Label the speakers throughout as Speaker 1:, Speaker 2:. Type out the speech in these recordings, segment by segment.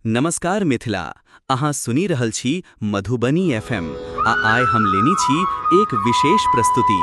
Speaker 1: नमस्कार मिथिला, अहाँ सुनि रहल छी मधुबनी एफएम आ आइ हम लेने छी एक विशेष प्रस्तुति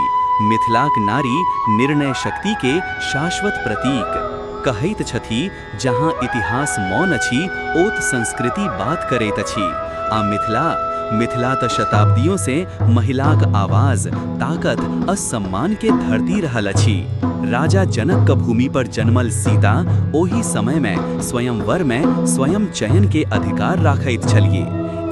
Speaker 1: मिथिलाक नारी निर्णय शक्ति के शाश्वत प्रतीक। कहैत छथि जहाँ इतिहास मौन अछि ओत संस्कृति बात करैत अछि आ मिथिला, मिथिला त शताब्दियों से महिलाक आवाज, ताकत आ सम्मान के धरती रहल अछि। राजा जनक क भूमि पर जन्मल सीता ओहि समय में स्वयंवर में स्वयं चयन के अधिकार राखैत छलिए।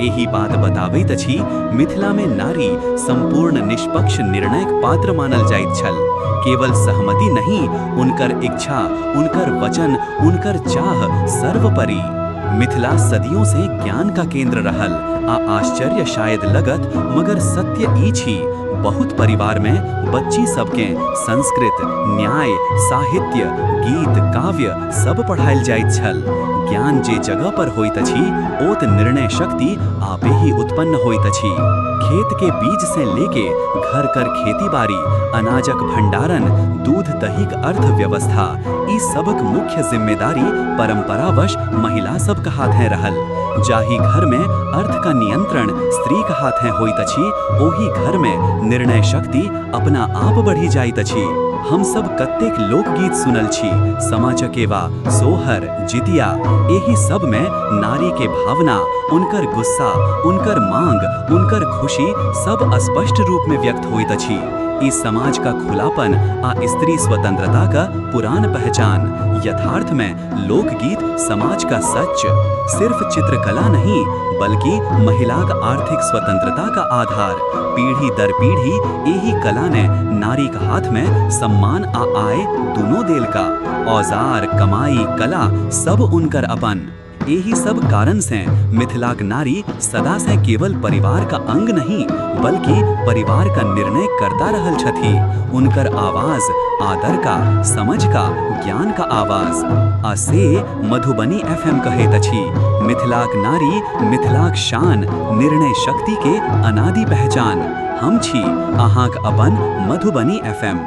Speaker 1: एही बात बताबैत अछि मिथिला में नारी संपूर्ण निष्पक्ष निर्णयक पात्र मानल जाइत छल। केवल सहमति नहीं, उनकर इच्छा, उनकर वचन, उनकर चाह सर्वोपरि। मिथिला सदियों से ज्ञान का केंद्र रहल आ आश्चर्य शायद लगत मगर सत्य ई छी, बहुत परिवार में बच्ची सबके संस्कृत, न्याय, साहित्य, गीत, काव्य सब पढ़ायल जाइत छल। ज्ञान जे जगह पर होइत अछि ओत निर्णय शक्ति आपे ही उत्पन्न होइत अछि। खेत के बीज से लेके घर कर खेती बाड़ी, अनाजक भंडारण, दूध दहीक अर्थव्यवस्था, ई सबक मुख्य जिम्मेदारी परंपरावश महिला सबके हाथे रहल। जाहि घर में अर्थ का नियंत्रण स्त्री के हाथे होइत अछि ओहि घर में निर्णय शक्ति अपना आप बढ़ी जाइत अछि। हम सब कतेक लोकगीत सुनल छी, समा चकेवा, सोहर, जितिया, एही सब में नारी के भावना, उनकर गुस्सा, उनकर मांग, उनकर खुशी सब स्पष्ट रूप में व्यक्त होइत अछि। ई समाज का खुलापन आ स्त्री स्वतंत्रता का पुरान पहचान। यथार्थ में लोकगीत समाज का सच, सिर्फ चित्रकला नहीं बल्कि महिला का आर्थिक स्वतंत्रता का आधार। पीढ़ी दर पीढ़ी यही कला ने नारी के हाथ में सम्मान आ आय दोनों देल का औजार, कमाई, कला सब उनकर अपन। यही सब कारण से मिथिलाक नारी सदा से केवल परिवार का अंग नहीं बल्कि परिवार का निर्णय करता रहल छथि। उनकर आवाज आदर का, समझ का, ज्ञान का आवाज आ से मधुबनी एफएम कहैत अछि मिथिलाक नारी मिथिलाक शान, निर्णय शक्ति के अनादि पहचान। हम छी अहाँक अपन मधुबनी एफएम।